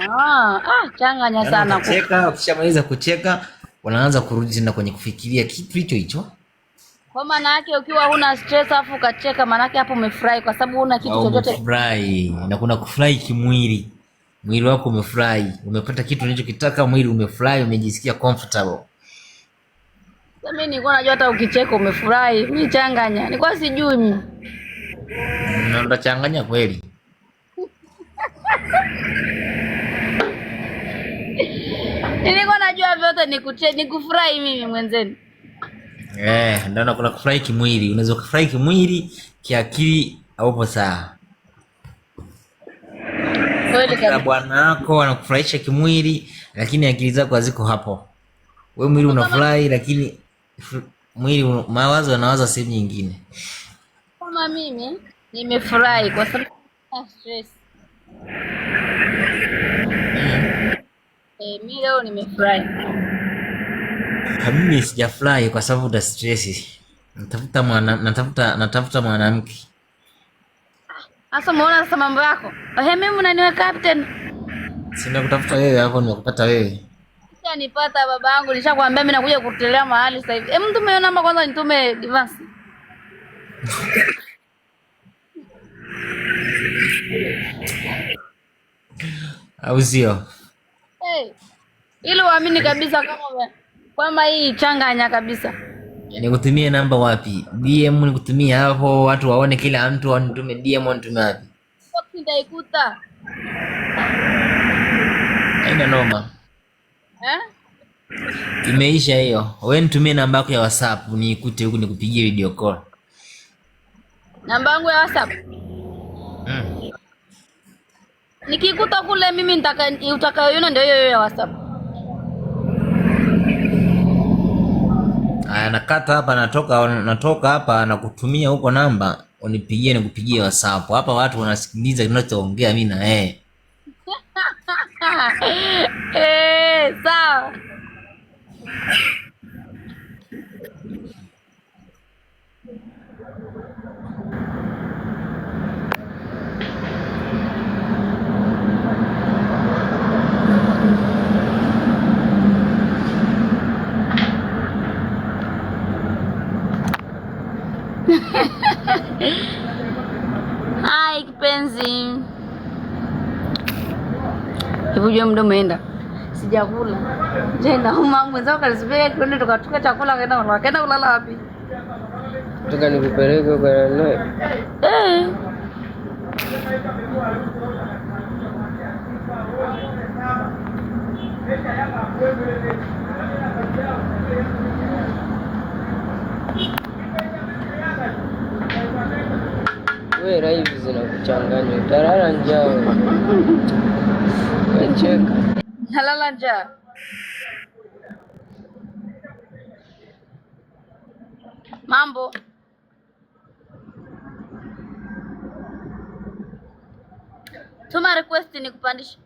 Ah, ah, changanya Yaani sana. utacheka, ukishamaliza kucheka unaanza kurudi tena kwenye kufikiria kitu hicho hicho. Kwa maana yake ukiwa huna stress afu ukacheka, maana yake hapo umefurahi kwa sababu huna kitu Au chochote. umefurahi, na kuna kufurahi kimwili. Mwili wako umefurahi, umepata kitu unachokitaka, mwili umefurahi, umejisikia comfortable. Sasa mimi nilikuwa najua hata ukicheka umefurahi. Mimi changanya. Nilikuwa sijui mimi. Na utachanganya kweli. Nilikuwa najua vyote ni kufurahi mimi mwenzenu. Eh, ndio kuna kufurahi kimwili. Unaweza kufurahi kimwili, kiakili haupo sawa. Kweli Na kabisa. bwana wako anakufurahisha kimwili, lakini akili zako haziko hapo. Wewe mwili unafurahi, lakini mwili mawazo yanawaza sehemu nyingine. Kama mimi nimefurahi kwa sababu sina stress. Eh, mimi leo nimefurahi. Mimi sijafurahi kwa sababu da stress. Natafuta mwanamke. Sasa umeona sasa mambo yako. Ehe, mimi unaniweka wapi tena? Sina kutafuta wewe hapo, nimekupata wewe. Nipata baba yangu, nishakwambia mimi nakuja kutelea mahali sasa hivi. Hem, tume hiyo namba kwanza nitume advance. Au sio? Hey, ili uamini kabisa kama kwamba hii changanya kabisa. Nikutumie namba wapi? DM nikutumie hapo, watu waone, kila mtu anitume DM, anitume wapi? Box nitaikuta. Haina noma. Eh? Imeisha hiyo. Wewe nitumie namba yako ya WhatsApp niikute huku nikupigie video call. Namba yangu ya WhatsApp. Nikikuta kule mimi utakayoiona ndio hiyo hiyo ya WhatsApp. Aya, nakata hapa, natoka hapa nakutumia huko namba, unipigie nikupigie WhatsApp. Hapa watu wanasikiliza tunachoongea mimi na yeye. Eh, sawa. Hai kipenzi. Hivi ujue muda umeenda. Sijakula. Je, nauma mwenzako kanisubiri twende tukatuka chakula kaenda kulala. Kaenda kulala wapi? Nataka nikupeleke kwa nani? Eh. Wewe live zinakuchanganya, utalala njaa wewe. Unacheka. Nalala njaa. Mambo. Tuma request nikupandishe.